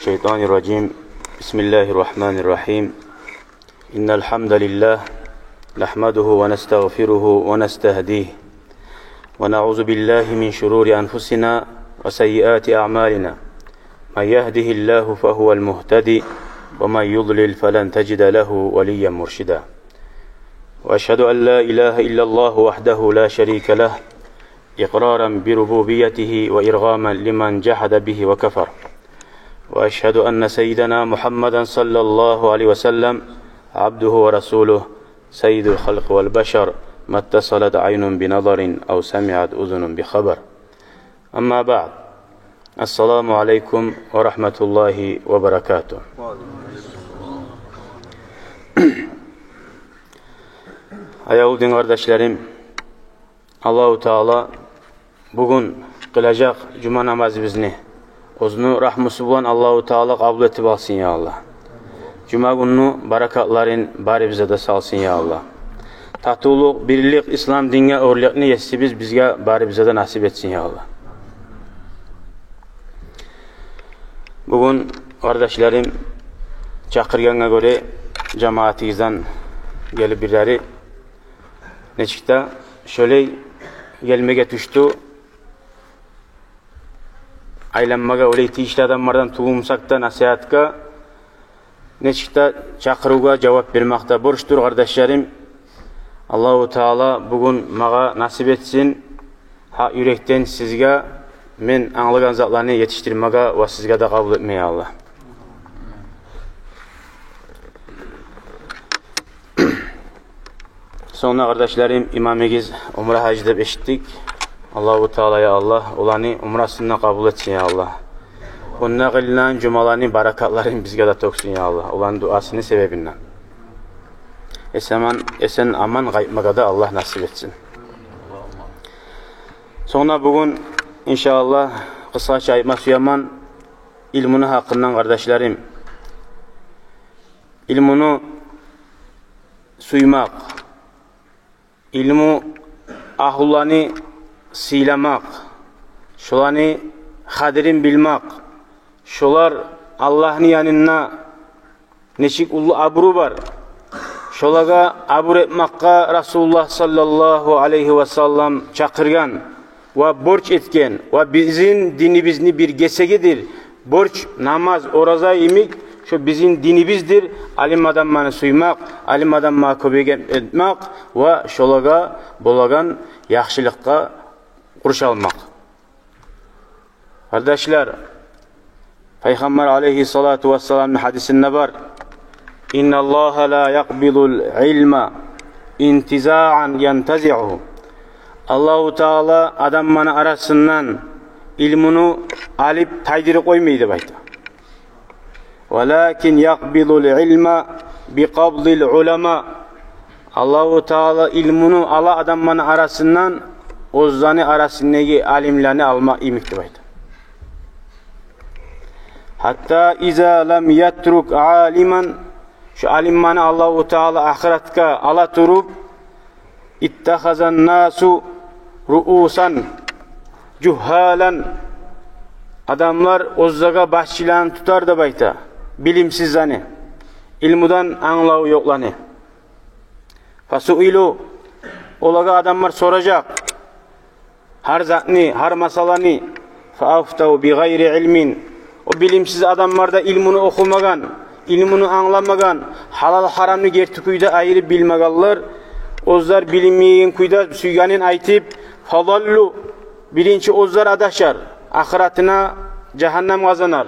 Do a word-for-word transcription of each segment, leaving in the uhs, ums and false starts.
الشيطان الرجيم. بسم الله الرحمن الرحيم. إن الحمد لله نحمده ونستغفره ونستهديه، ونعوذ بالله من شرور أنفسنا وسيئات أعمالنا. من يهده الله فهو المهتدي، ومن يضلل فلن تجد له وليا مرشدا. وأشهد أن لا إله إلا الله وحده لا شريك له، إقرارا بربوبيته وإرغاما لمن جحد به وكفر. وأشهد أن سيدنا محمدا صلى الله عليه وسلم عبده ورسوله، سيد الخلق والبشر، ما اتصلت عين بنظر أو سمعت أذن بخبر. أما بعد، السلام عليكم ورحمة الله وبركاته. Аявлу дин къардашларым, Аллагьу Таала бугюн къылажакъ жума намазыбызны оьзюню рагьмусу булан Аллагьу Таала къабул этип алсын, я Аллагь. Жума гюнню баракатларын барыбызгъа да салсын, я Аллагь. Татывлукъ, бирлик, ислам динге оьрлюкню Есибиз бизге барыбызгъа да насип этсин, я Аллагь. Бугюн, къардашларым, чакъыргъангъа гёре, жамаатыгъыздан гелип бирлери, нечик де шолай гелмеге тюшдю. Айланмагъа олай тийишли адамлардан тюгюлмюсек де, насигьатгъа, нечик де чакъырывгъа жавап бермек де борчдур, къардашларым. Аллагьу Таала бугюн магъа насип этсин гьакъ юрекден сизге мен англагъан затланы етишдирмеге ва сизге де къабул этмеге, я Аллагь. Сонг да, къардашларым, имамыгъыз умра гьажи деп эшитдик. Аллагьу Таала, я Аллагь, оланы умрасын да къабул этсин, я Аллагь. Онда къылынгъан жумаланы баракатларын бизге де тёксюн, я Аллагь, оланы дуасыны себебинден. Эсен-аман, эсен-аман къайтмагъа да Аллагь насип этсин. Сонг да бугюн, иншааллагь, къысгъача айтма сюемен илмуну гьакъындан, къардашларым. Илмуну сюймек, илму агьлуланы сыйламакъ, шоланы къадирин билмек, шолар Аллагьны янында нечик уллу абуру бар, шолагъа абур этмекге Расулуллагь саллаллагьу алайгьи васаллам чакъыргъан ва борч этген ва бизин динибизни бир гесегидир. Борч, намаз, ораза йимик, шо бизин динибиздир. Алим адамланы сюймек, алим адамлагъа кёмек этмек ва шолагъа болагъан яхшылыкъгъа къуршалмакъ. Къардашлар, Пайхаммар алайгьиссалату вассаламны гьадисинде бар: «Инналлагьа ла якъбидул илма интизаан янтазиугьу». Аллагьу Таала адамланы арасындан илмуну алып тайдырып къоймай деп айта. «Валакин якъбидул илма бикъабдил улама». Аллагьу Таала илмуну ала адамланы арасындан оьзлени арасындагъы алимлени алма йимик деп айта. «Гьатта иза лам ятрук алиман», шо алимлени Аллагьу Таала ахыратгъа ала туруп, «иттахазан насу руусан жугьалан», адамлар оьзлеге башчыланы тутар деп айта билимсизлени, илмудан англаву ёкъланы. «Фасуилу», олагъа адамлар соражакъ гьар затны, гьар масъаланы. «Фаафтав бигъайри илмин». О билимсиз адамлар да илмуну охумагъан, илмуну англамагъан, гьалал-гьарамны герти кюйде айырып билмегенлер, оьзлер билинмейген кюйде сюйгенин айтып, «фадаллу», биринчи оьзлер адашар, ахыратына жагьаннам къазанар,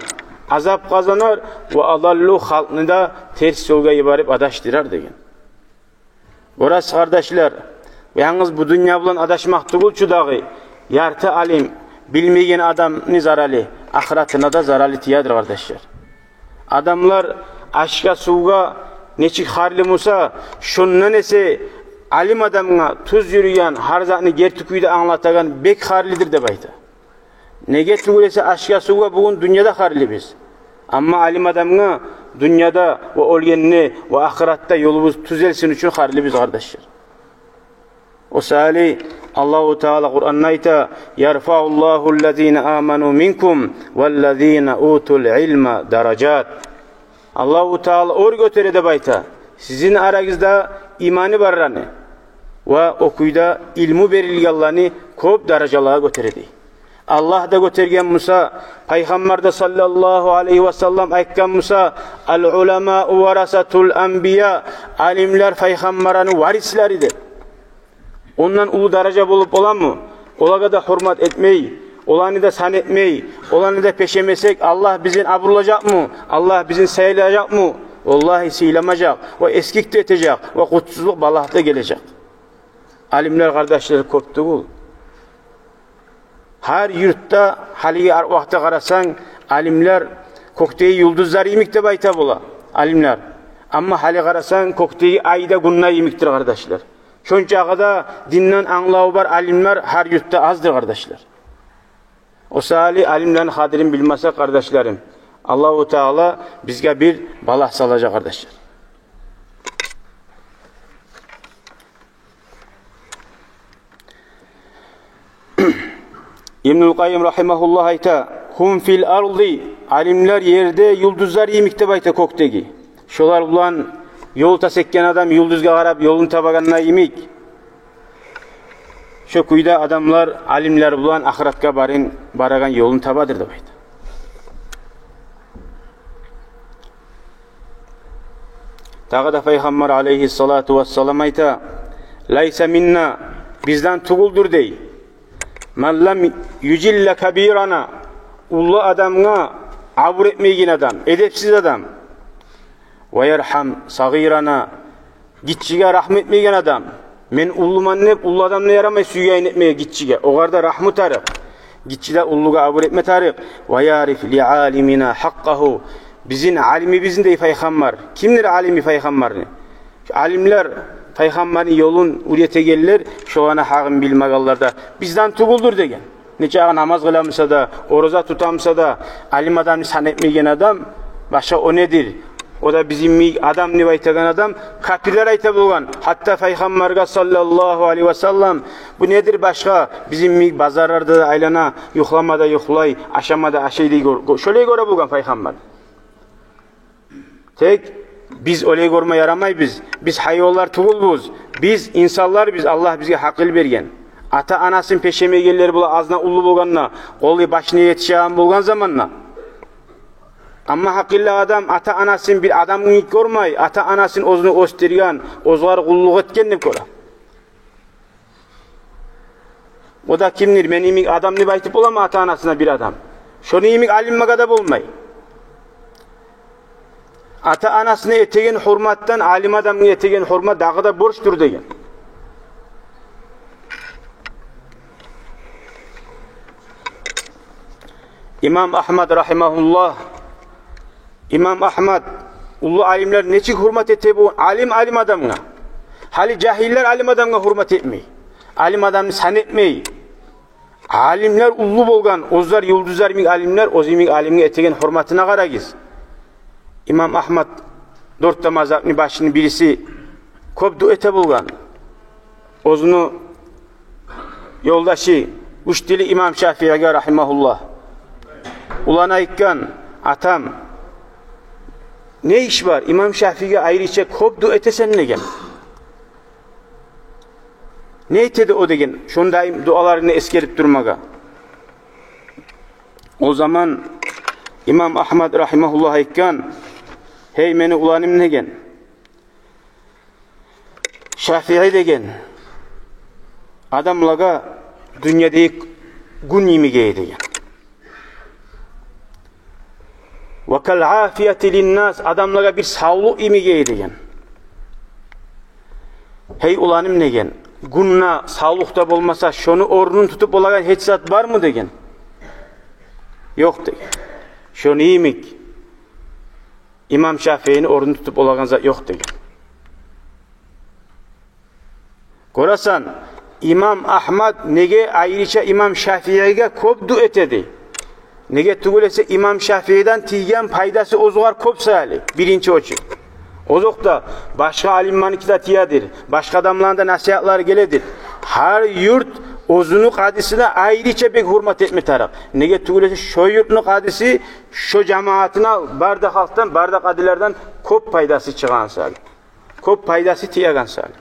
азап къазанар, «ва адаллу», халкъны да терс ёлгъа йиберип адашдырар деген. Гёресиз, къардашлар, янгыз бу дюнья булан адашмакъ тюгюл чю дагъы, ярты алим, билмейген адамны заралы, ахыратына да заралы тиедир, къардашлар. Адамлар ашгъа, сувгъа нечик харлы буса, шондан эсе алим адамгъа, тюз юрюген, гьар затны герти кюйде англатагъан бек харлыдыр деп айта. Неге тюгюл эсе ашгъа, сувгъа бугюн дюньяда харлыбыз. Амма алим адамгъа дюньяда ва оьлгенде ва ахыратда ёлубуз тюзелсин учун харлыбыз, къардашлар. О саялы Аллагьу Таала Къуранда айта: «Ярфауллагьу ллазина аману минкум валлазина утул илма даражат». Аллагьу Таала оьр гётере деп айта сизин арагъызда иманы барланы ва о кюйде илму берилгенлени кёп даражалагъа гётере дей. Аллагь да гётерген буса, Пайхаммар да саллаллагьу алайгьи ва саллам айтгъан буса: «Ал уламау варасатул анбия», алимлер пайхаммарланы варислери деп. Ондан уллу даража болуп боламы? Олагъа да гьюрмат этмей, оланы да сан этмей, оланы да пешемесек, Аллагь бизин абурлажакъмы? Аллагь бизин сыйлажакъмы? Валлагьи, сыйламажакъ, ва эсгик де этежек, ва къутсузлукъ, балагь да гележек. Алимлер, къардашлар, кёп тюгюл. Гьар юртда гьалиги ар-, вакътиде къарасанг, алимлер кёкдеги юлдузлар йимик деп айта бола алимлер. Амма гьали къарасанг, кёкдеги ай да, гюн де йимикдир, къардашлар. Шончакъы да динден англаву бар алимлер гьар юртда аздыр, къардашлар. О саялы алимлени къадирин билмесек, къардашларым, Аллагьу Таала бизге бир балагь салажакъ, къардашлар. Ибнул Къаййим рагьимагьуллагь айта: «Гьум фил арди», алимлер ерде юлдузлар йимик деп айта, кёкдеги. Шолар булан ёл тас этген адам юлдузгъа къарап ёлун табагъанда йимик, шо кюйде адамлар алимлер булан ахыратгъа барын, барагъан ёлун табадыр деп айта. Дагъы да Пайхаммар алайгьиссалату вассалам айта: «Лайса минна», бизден тюгюлдюр дей, «ман лам южилла кабирана», уллу адамгъа абур этмейген адам, эдепсиз адам, «ва ярхам сагъирана», гиччиге рагьму этмейген адам. Мен уллуман деп, уллу адамны ярамай сюйгенин этмеге гиччиге. Огъар да рагьму тарыкъ. Гиччи де уллугъа абур этме тарыкъ. «Ва яриф ли алимина гьакъкъагьу». Бизин алимибизни дей Пайхаммар. Кимдир алими Пайхаммарны? Алимлер, Пайхаммарны ёлун уьйретегенлер, шоланы гьакъын билмегенлер де бизден тюгюлдюр деген. Нечакъы намаз къыламыса да, ораза тутамыса да, алим адамны сан этмейген адам, башгъа о недир? О да бизин йимик адам деп айтагъан адам, капирлер айта болгъан. Гьатта Пайхаммаргъа саллаллагьу алайгьи ва саллам: «Бу недир башгъа, бизин йимик базарларда да айлана, юхлама да юхлай, ашама да ашай», – дей гёр-, гё-, шолай гёре болгъан Пайхаммар. Тек биз олай гёрме ярамайбыз. Биз гьайванлар тюгюлбюз. Биз инсанларбыз, Аллагь бизге гьакъыл берген. Ата-анасын пешемейгенлер бола, аздан уллу болгъанда, къолу башына етишеген болгъан заманда. Амма гьакъыллы адам ата-анасын бир адам йимик гёрмей, ата-анасын оьзюню оьсдюрген, оьзюне къуллукъ этген деп гёре. О да кимдир? Мени йимик адам деп айтып боламы ата-анасына бир адам? Шону йимик алимге де болмай. Ата-анасына этеген гьюрметден алим адамгъа этеген гьюрмет дагъы да борчдур деген. Имам Агьмад рагьимагьуллагь, Имам Агьмад, уллу алимлер нечик гьюрмет эте бу алим, алим адамгъа? Гьали жагьиллер алим адамгъа гьюрмет этмей. Алим адамны сан этмей. Алимлер уллу болгъан, оьзлер юлдузлар йимик алимлер, оьзю йимик алимге этеген гьюрметине къарагъыз. Имам Агьмад дёрт де мазгьабны башыны бириси, кёп дуа эте болгъан. Оьзюню ёлдашы, учитель имам Шафииге рагьимагьуллагь. Уланы айтгъан: «Атам, не иш бар, имам Шафииге айрыча кёп дуа этесен?» – деген. «Не этеди о?» – деген, – «шондай дуаларынгны эсгерип турмагъа». О заман имам Агьмад рагьимагьуллагь айтгъан: «Гьей, мени уланым, – деген, – Шафии, – деген, – адамлагъа дюньядагъы гюн йимик эди, – деген. – Ва кал афияти линнас, адамлагъа бир савлукъ йимик эди, – деген. – Гьей, уланым, – деген, – гюн де, савлукъ да болмаса, шону орнун тутуп болагъан гьеч зат бармы?» – деген. «Ёкъ, – деген. – Шону йимик имам Шафиини орнун тутуп болагъан зат ёкъ», – деген. Гёресен, имам Агьмад неге айрыча имам Шафииге кёп дуа этеди? Неге тюгюл эсе, имам Шафииден тийген пайдасы оьзюгер кёп саялы, биринчи очу. Озокъда, башгъа алимлерники де тиедир, башгъа адамланы да насигьатлары геледир. Гьар юрт оьзюню къадисине айрыча бек гьюрмет этме тарыкъ. Неге тюгюл эсе, шо юртну къадиси шо жамаатына бары да халкъдан, бары да къадилерден кёп пайдасы чыгъагъан саялы, кёп пайдасы тиеген саялы.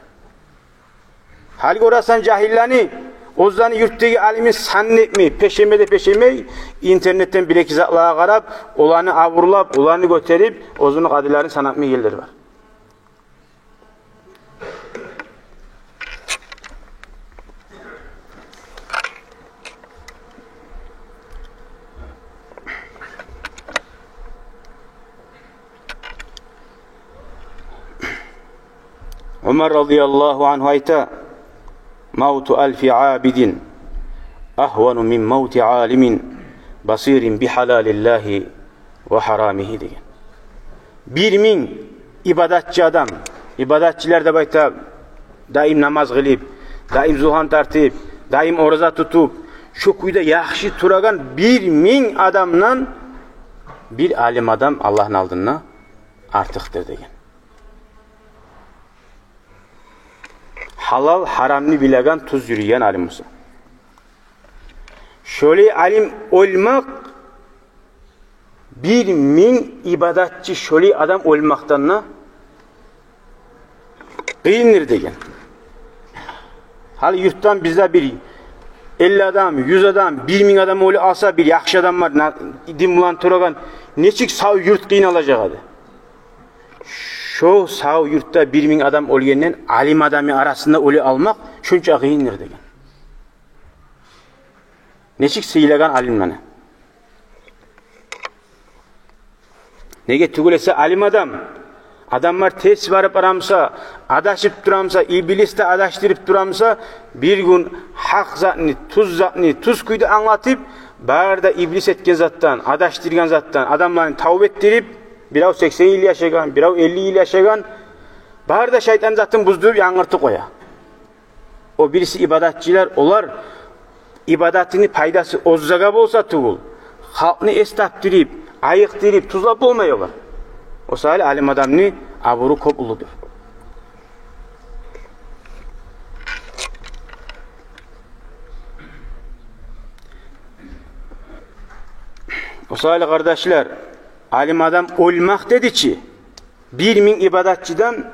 Гьали гёресен, жагьиллени, оьзлени юртдагъы алимин санын этмей, пешеме де пешемей, интернетден бир-эки затлагъа къарап, оланы абурлап, оланы гётерип, оьзюню къадилерин санатмай гелгенлер бар. Умар радияллагьу ангьу айта: «Мавту алфи абидин агьвану мин мавти алимин басирин би гьалалиллагьи ва гьарамигьи», – деген. Бир минг ибадатчы адам, ибадатчылар деп айта, даим намаз къылып, даим зукъан тартып, даим ораза тутуп, шо кюйде яхшы турагъан бир минг адамдан бир алим адам Аллагьны алдында артыкъдыр деген. Гьалал, гьарамны билеген, тюз юрюйген алим буса. Шолай алим оьлмек бир минг ибадатчы шолай адам оьлмекден де къыйындыр деген. Гьали юртдан бизде бир элли адам, юз адам, бир минг адам оьлюп къалса, бир яхшы адам бар, на-, дин булан турагъан, нечик сав юрт къыйналажакъ эди. Шо сав юртда бир минг адам оьлгенден алим адамны арасында оьле алмакъ шонча къыйындыр деген. Нечик сыйлагъан алимлени. Неге тюгюл эсе, алим адам, адамлар терс барып бара буса, адашып тура буса, иблис де адашдырып тура буса, бир гюн гьакъ затны, тюз затны тюз кюйде англатып, бары да иблис этген затдан, адашдыргъан затдан адамланы тавба этдирип, бирев сексен йыл яшагъан, бирев элли йыл яшагъан, бары да шайтан затын буздуруп, янгыртып къоя. О бириси ибадатчылар, олар ибадатыны пайдасы оьзлеге болса тюгюл, халкъны эс тапдырып, айыкъдырып, тюзлеп болмай олар. О саялы алим адамны абуру кёп уллудур. О саялы, къардашлар, алим адам оьлмек деди чи, бир минг ибадатчыдан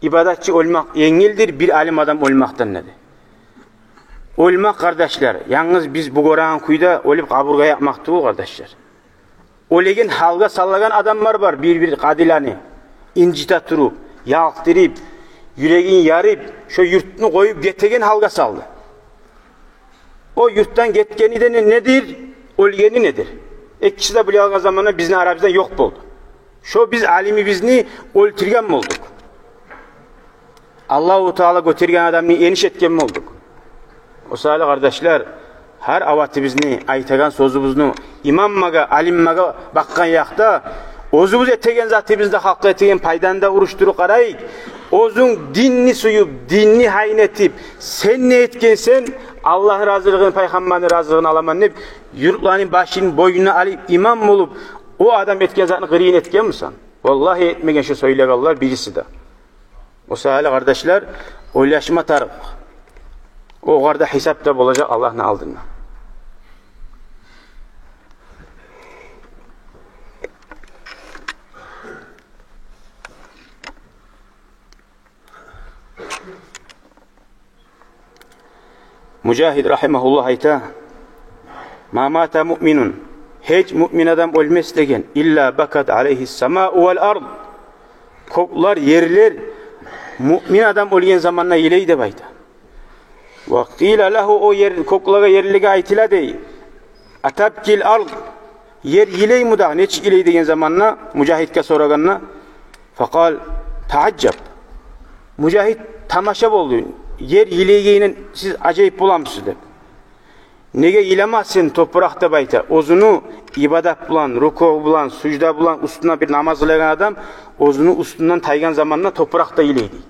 ибадатчы оьлмек енгилдир бир алим адам оьлмекден деди. Оьлмек, къардашлар, янгыз биз бу гёреген кюйде оьлюп къабургъа ятмакъ тюгюл, къардашлар. Оьлеген гьалгъа салагъан адамлар бар, бир-бир къадилени инжите туруп, ялкъдырып, юрегин ярып, шо юртну къоюп гетеген гьалгъа салды. О юртдан гетгени де не-, недир, оьлгени недир? Экиси де булай алгъан заманда бизин арабыздан ёкъ болду. Шо биз алимибизни оьлтюрген болдукъ. Аллагьу Таала гётерген адамны эниш этген болдукъ. О саялы, къардашлар, гьар аватыбызны, айтагъан сёзюбюзню имамгъа, алимге бакъгъан якъда, оьзюбюз этеген затыбызда халкъгъа этеген пайданы да урушдуруп къарайыкъ. Оьзюнг динни сююп, динни гьайын этип, сен не этгенсен, Аллагьны разилигин, пайхаммарны разилигин аламан деп, юртланы башын бойнуна алып, имам болуп, о адам этген затны къырыйын этгенмисен? Валлагьи, этмеген шо сёйлегенлер бириси де. О саялы, къардашлар, ойлашма тарыкъ. Огъар да гьисап да болажакъ Аллагьны алдында. Мужагьид рагьимагьуллагь айта: «Ма мата муъминун, гьеч муъмин адам оьлмес деген, илла бакат алайгьи ссамау вал ард, кёклер, ерлер муъмин адам оьлген заманда йылай», – деп айта. Ва къила лагьу, о ер, кёклеге, ерлеге айтыла дей: «Атабкил ард, ер йылаймы дагъы, нечик йылай?» – деген заманда, Мужагьидге сорагъанда, факъал: «Таажжаб». Мужагьид тамаша болду. Ер йылайгъанына сиз ажайып боламысыз деп. Неге йыламасын топуракъ деп айта. Оьзюню ибадат булан, рукуъ булан, сужда булан уьстюне бир намаз къылагъан адам оьзюню уьстюнден тайгъан заманда топуракъ да йылай дей.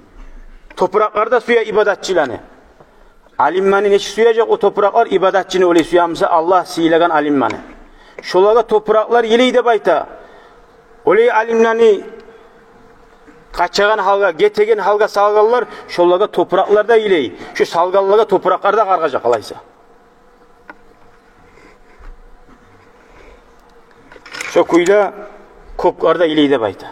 Топуракълар да сюе ибадатчыланы. Алимлени нечик сюежек о топуракълар ибадатчыны, олай сюемиса Аллагь сыйлагъан алимлени. Шолагъа топуракълар йылай деп айта. Олай алимлени къачагъан гьалгъа, гетеген гьалгъа салгъанлар, шолагъа топуракълар да илей. Шо салгъанлагъа топуракълар да къаргъажакъ алайса. Шо кюйде кёклер де илей деп айта.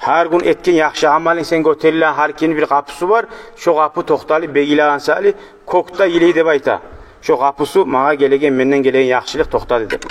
Гьар гюн этген яхшы амалынг сен гётерилеген, гьар кимни бир къапусу бар. Шо къапу токъталып, бегилеген саялы, кёк де илей деп айта. Шо къапусу магъа гелеген, менден гелеген яхшылыкъ токътады деп.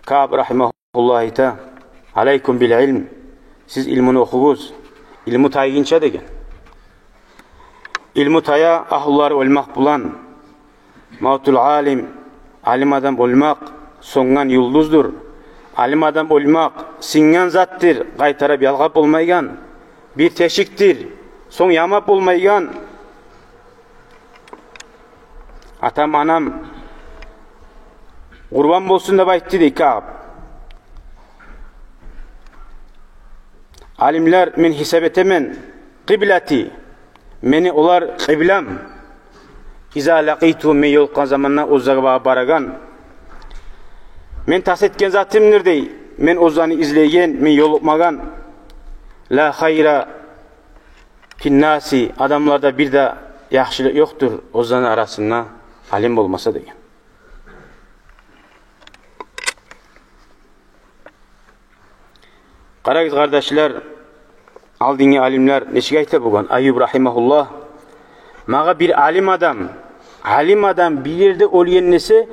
Каъб рагьимагьуллагь айта: «Алайкум бил илм». Сиз илмуну охугъуз. Илму тайгъынча деген. Илму тая агьлулары оьлмек булан. Мавтул алим, алим адам оьлмек, сёнген юлдуздур. Алим адам оьлмек сынгъан затдыр, къайтарып ялгъап болмайгъан. Бир тешикдир, сонг ямап болмайгъан. Атам, анам къурбан болсун деп айтды дей Каъб. Алимлер, мен гьисап этемен, къиблати, мени олар къыблам. Иза лакъитугьум, мен ёлукъгъан заманда оьзлеге ба-, барагъан. Мен тас этген затымдыр дей, мен оьзлени излейген, мен ёлукъмагъан. Ла хайра финнаси, адамларда бир де яхшылыкъ ёкъдур оьзлени арасында алим болмаса деген. Къарагъыз, къардашлар, алдынгъы алимлер нечик айта болгъан? Айюб рагьимагьуллагь: «Магъа бир алим адам, алим адам бир ерде оьлген десе,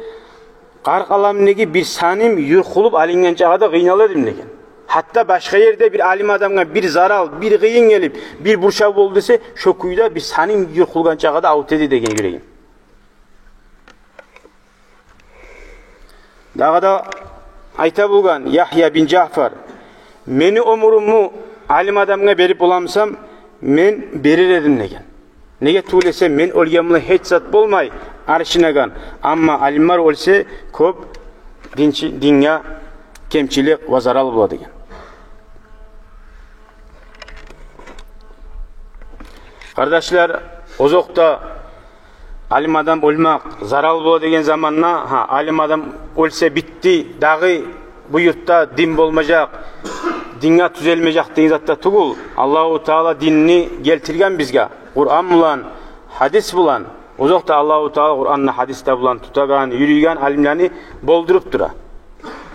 къаркъарамдагъы бир саным юркъулуп алынгъан чагъы да къыйнала эдим», – деген. Гьатта башгъа ерде бир алим адамгъа бир зарал, бир къыйын гелип, бир бурчав болду десе, шо кюйде бир саным юркъулгъан чагъы да авурта эди деген юрегим. Дагъы да айта болгъан Ягья бин Жаъфар: «Мени оьмюрюмню алим адамгъа берип боламсам, мен берер эдим», – деген. Неге тюгюл эсе, мен оьлген булан гьеч зат болмай аршынагъан. Амма алимлер оьлсе, кёп динчи-, динге кемчилик ва зарал бола деген. Къардашлар, озокъда, алим адам оьлмек зарал бола деген заманда, гьа, алим адам оьлсе, битди, дагъы бу юртда дин болмажакъ, динге тюзелмежек деген зат да тюгюл. Аллагьу Таала динни гелтирген бизге Къуран булан, гьадис булан. Озокъда, Аллагьу Таала Къуранда, гьадисде булан тутагъан, юрюйген алимлени болдуруп тура.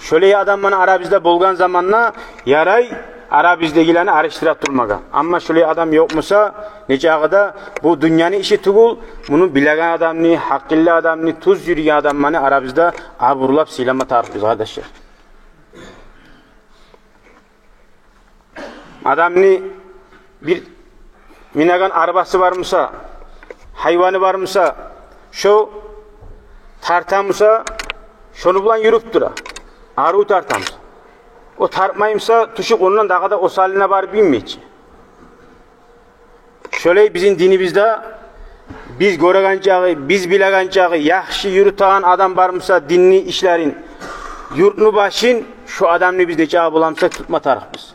Шолай адамланы арабызда болгъан заманда ярай арабыздагъыланы алышдыра турмагъа. Амма шолай адам ёкъ буса, нечакъы да бу дюньяны иши тюгюл, муну билеген адамны, гьакъыллы адамны, тюз юрюйген адамланы арабызда абурлап сыйлама тарыкъбыз, къардашлар. Адамны бир минеген арбасы бар буса, гьайваны бар буса, шо тарта буса, шону булан юрюп тура. Арив тарта буса. О тартмай буса, тюшюп ондан дагъы да осалына барып минмей чи. Шолай бизин динибизде биз гёреген чагъы, биз билеген чагъы яхшы юрютеген адам бар буса динни ишлерин, юртну башын, шо адамны биз нечакъы бола буса тутма тарыкъбыз.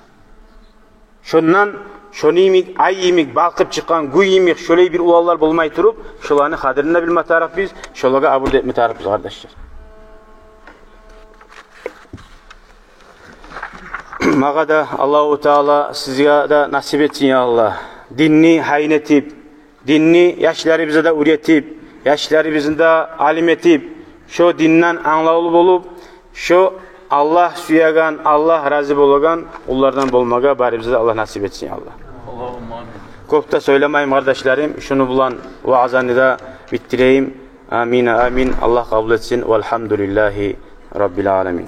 Шондан шону йимик, ай йимик балкъып чыкъгъан, гюн йимик шолай бир уланлар болмай туруп, шоланы къадирин де билме тарыкъбыз, шолагъа абур да этме тарыкъбыз, къардашлар. Магъа да Аллагьу Таала, сизге де насип этсин, я Аллагь. Динни гьайын этип, динни яшларыбызгъа да уьйретип, яшларыбызны да алим этип, шо динден англавлу болуп, шо Аллагь сюеген, Аллагь рази болагъан къуллардан болмагъа барыбызгъа да Аллагь насип этсин, я Аллагь. Аллагьумма амин. Кёп де сёйлемейим, къардашларым, шуну булан ваазаны да битдирейим. Амин, амин. Аллагь къабул этсин. Валгьамдулиллагьи раббил аламин.